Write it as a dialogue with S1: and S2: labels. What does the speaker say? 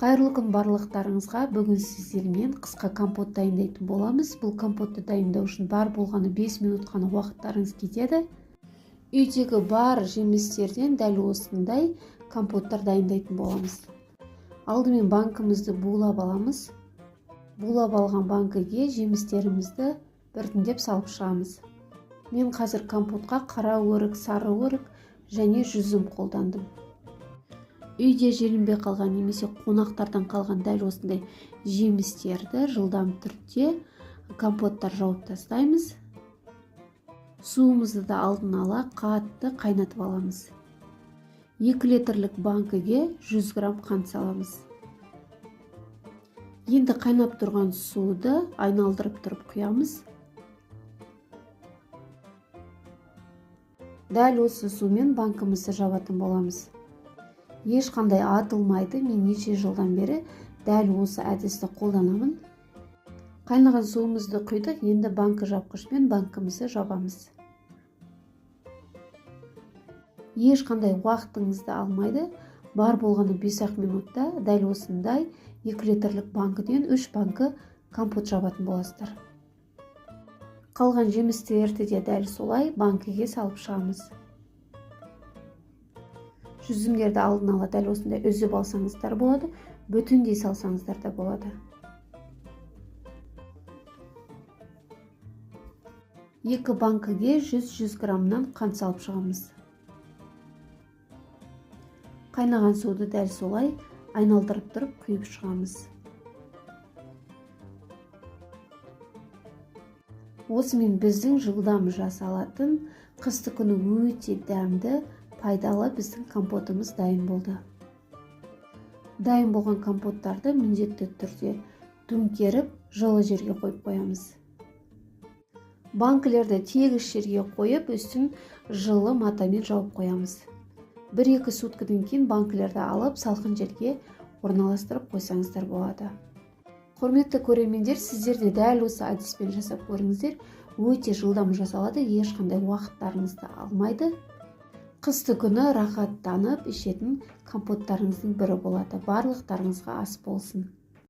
S1: Қайырлы күн барлықтарыңызға. Бүгін сіздермен қысқа компот дайындайтын боламыз. Бұл компотты дайындау үшін бар болғаны 5 минут қана уақыттарыңыз кетеді. Үйдегі бар жемістерден дәл осындай компоттар дайындайтын боламыз. Алдымен банкімізді булап аламыз. Булап алған банкіге жемістерімізді біртіндеп салып шығамыз. Мен қазір компотқа қара өрік, сары өрік және жүзім қолдандым. Үйде желінбей қалған немесе қонақтардан қалған дәл осындай жемістерді жылдам түрде компоттар жауып тастаймыз. Суымызды да алдын ала қатты қайнатып аламыз. 2 литрлік банкіге 100 грамм қант саламыз. Енді қайнап тұрған суды айналдырып тұрып құямыз. Дәл осы сумен банкімізді жабатын боламыз. Ешқандай атылмайды. Мен неше жылдан бері дәл осы әдісті қолданамын. Қайнаған суымызды құйдық. Енді банкі жапқышпен банкімізді жабамыз. Ешқандай уақытыңызды алмайды. Бар болғаны 5-ақ минутта дәл осындай 2 литрлік банкіден 3 банкі компот жабатын боласыздар. Қалған жемістерді де дәл солай банкіге салып шығамыз. Жүзімдерді алдын ала дәл осындай үзіп алсаңыздар болады, бүтіндей салсаңыздар да болады. 2 банкіге 100 граммнан қант салып шығамыз. Қайнаған суды дәл солай айналдырып тұрып құйып шығамыз. Осымен біздің жылдам жасалатын қысты күні өте дәмді, пайдалы біздің компотымыз дайын болды. Дайын болған компоттарды міндетті түрде төңкеріп, жылы жерге қойып қоямыз. Банкілерді тегіс жерге қойып, үстін жылы матамен жауып қоямыз. 1-2 суткадан кейін банкілерді алып, салқын жерге орналастырып қойсаңыздар болады. Құрметті көрермендер, сіздер де дәл осы әдіспен жасап көріңіздер. Өте жылдам жасалады, ешқандай уақыттарыңызды алмайды. Қысты күні рахаттанып ішетін компоттарыңыздың бірі болады. Барлықтарыңызға ас болсын.